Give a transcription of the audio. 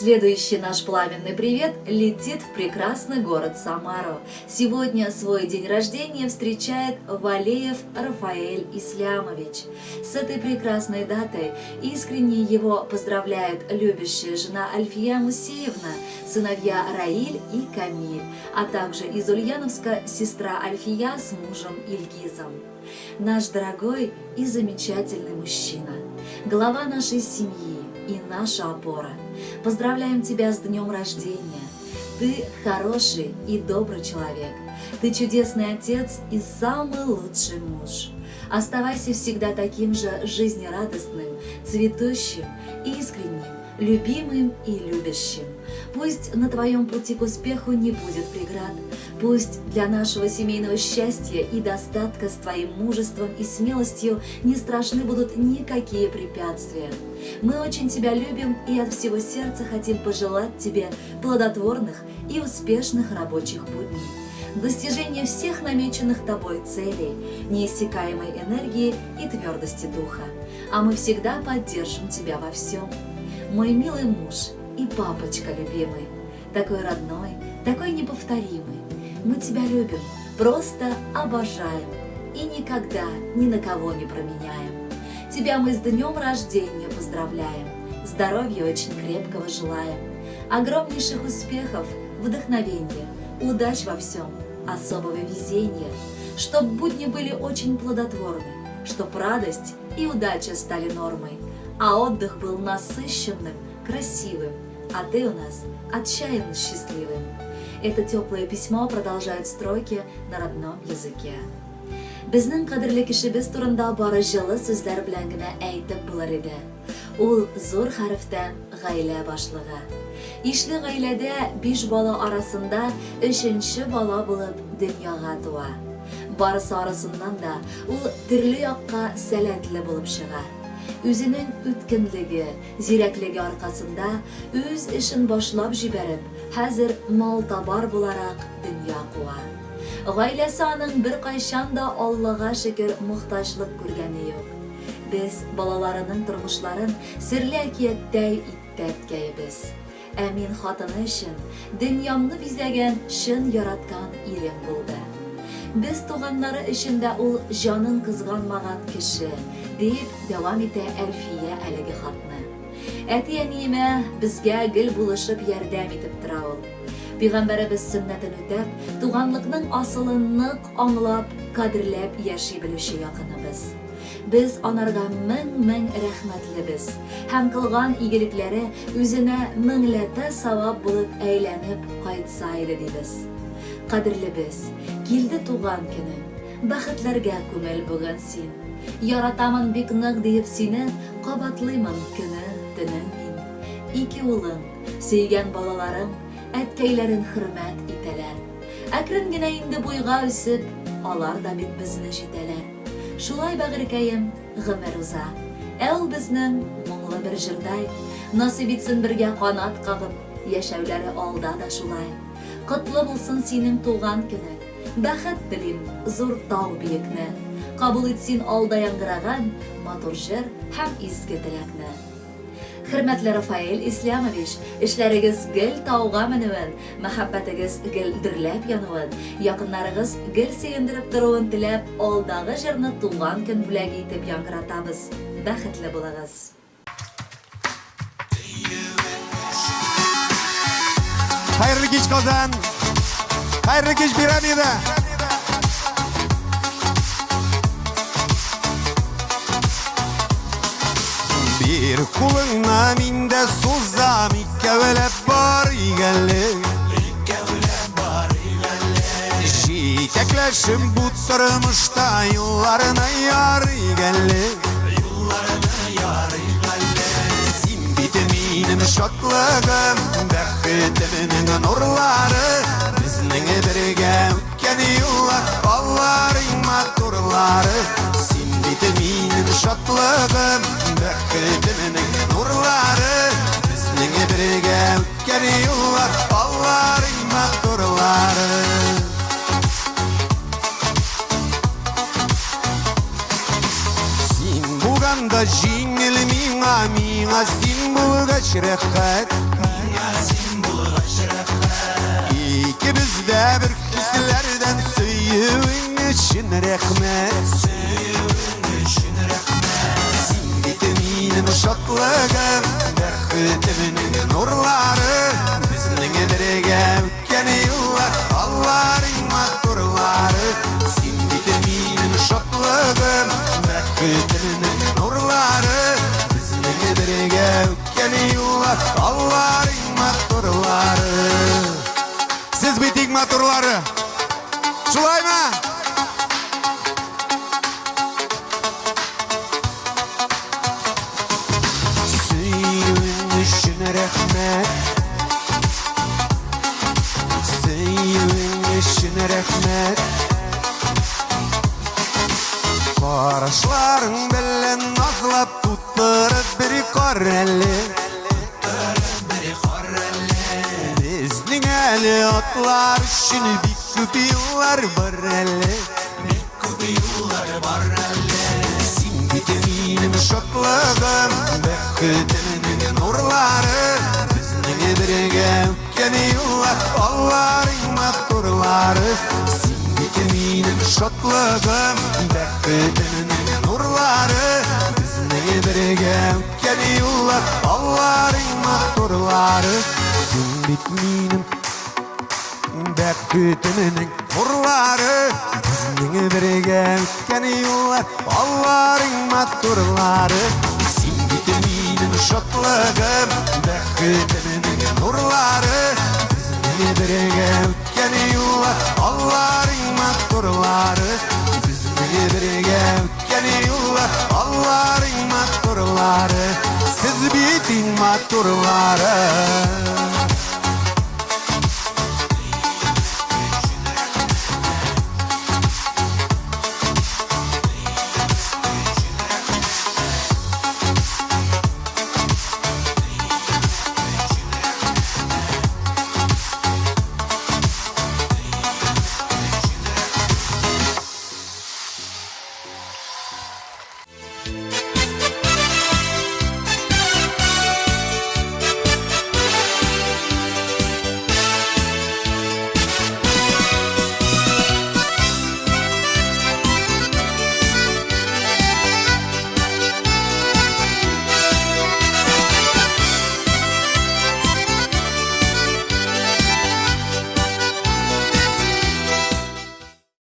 Следующий наш пламенный привет летит в прекрасный город Самару. Сегодня свой день рождения встречает Валеев Рафаэль Ислямович. С этой прекрасной датой искренне его поздравляет любящая жена Альфия Мусеевна, сыновья Раиль и Камиль, а также из Ульяновска сестра Альфия с мужем Ильгизом. Наш дорогой и замечательный мужчина, глава нашей семьи и наша опора. Поздравляем тебя с днем рождения. Ты хороший и добрый человек. Ты чудесный отец и самый лучший муж. Оставайся всегда таким же жизнерадостным, цветущим, искренним, любимым и любящим. Пусть на твоем пути к успеху не будет преград. Пусть для нашего семейного счастья и достатка с твоим мужеством и смелостью не страшны будут никакие препятствия. Мы очень тебя любим и от всего сердца хотим пожелать тебе плодотворных и успешных рабочих будней, достижения всех намеченных тобой целей, неиссякаемой энергии и твердости духа. А мы всегда поддержим тебя во всем. Мой милый муж и папочка любимый, такой родной, такой неповторимый. Мы тебя любим, просто обожаем и никогда ни на кого не променяем. Тебя мы с днем рождения поздравляем, здоровья очень крепкого желаем, огромнейших успехов, вдохновения, удач во всем, особого везения, чтоб будни были очень плодотворны, чтоб радость и удача стали нормой, а отдых был насыщенным, красивым, а ты у нас отчаянно счастливым. Это теплое письмо продолжают строки на родном языке. Безнең кадерле кешебез турында бары җылы сүзләр белән генә әйтеп булыр иде. Ул зур хәрефтән гаилә башлыгы. Ишле гаиләдә биш бала арасында өченче бала булып дөньяга туа. Барысы арасыннан да ул төрле якка сәләтле булып чыга. Үзенең үткенлеге, зирәклеге аркасында үз эшен башлап җибәреп, хәзер малтабар буларак дөнья куа. Гаиләсе аның беркайчан да Аллага шөкер мохтаҗлык күргәне юк. Без балаларының тормышларын серле әкияттәй итте әткәебез. Ә мин хатыны өчен дөньямны бизәгән чын яраткан ирем булды. Без туганнары өчен дә ул җанын кызганмаган кеше, дип дәвам итә Әлфия әлеге хатны. Әти-әниемә, безгә гел булышып ярдәм итеп тора ул. Пигамбәребез сөннәтен үтәп, туганлыкның асылын нык аңлап, кадерләп яши белүче якыныбыз. Без анарга мең-мең рәхмәтлебез һәм кылган игелекләре үзенә меңләтә савап булып әйләнеп кайтса иде дибез. Кадерлебез, килде туган көнең, бәхетләргә күмел бүген син. Яратамын бик нык диеп сине кабатлыймын көне, төне мин. Ике улың, сөйгән балаларың әткәйләрен хөрмәт итәләр. Әкрен генә инде буйга үсеп, алар да бит безне җитәләр. Шулай, бәгырькәем, гомер уза. Ә ул безнең моңлы бер җырдай. Насыйп итсен бергә канат кагып, яшәүләре алда да шулай. Котлы булсын синең туган көнең. Бәхет телим, зур тау биекне. Кабул ит син алда яңгыраган матур җыр һәм изге теләкне. Хөрмәтле Рафаэль Ислямович, эшләрегез гел тауга менүен, мәхәббәтегез гел дөрләп януын, якыннарыгыз гел сөендереп торуын теләп, алдагы җырны туган көн бүләге итеп яңгыратабыз. Бәхетле булыгыз! Хәерле кич, Казан! Хәерле кич, Пирамида! Бир кулыңна мин дә сузам, икәүләп барыйк әле. Икәүләп барыйк әле. Җитәкләшеп бу тормышта юлларны ярыйк әле. Юлларны ярыйк әле. Син бит минем шатлыгым, бәхетемнең нурлары, безнең бер. матурлары. Син бит минем шатлыгым, бәхетемнең нурлары. Безнең бергә үткән юллар, алларың матурлары. Син булганда җиңел миңа, миңа син булгач рәхәт. Миңа син булгач рәхәт. Икебез дә бер хисләрдән сөюең өчен рәхмәт. Сөюең өчен рәхмәт. Син бит минем шатлыгым, бәхетемнең нурлары. Безнең бергә үткән юллар, алларың матурлары. Син бит минем шатлыгым, бәхетемнең нурлары. Безнең бергә үткән юллар, алларың матурлары. Сез бит иң матурлары. Шулаймы? Сөюең өчен рәхмәт. Сөюең өчен рәхмәт. Карашларың белән назлап тутырып бер кар әле. Безнең әле атлар өчен бик күп юллар бар әле. Бик күп юллар бар әле. Син бит минем шатлыгым, бәхетемнең нурлары. Безнең бергә үткән юллар, алларың матурлары. Син бит минем шатлыгым, бәхетемнең нурлары. Безнең бергә үткән юллар, алларың матурлары. Син бит минем бәхетемнең нурлары. Безнең бергә үткән юллар, алларың матурлары. Син бит минем шатлыгым, бәхетемнең нурлары. Безнең бергә үткән юллар, алларың матурлары. Безнең бергә үткән юллар, алларың матурлары. Сез бит иң матурлары.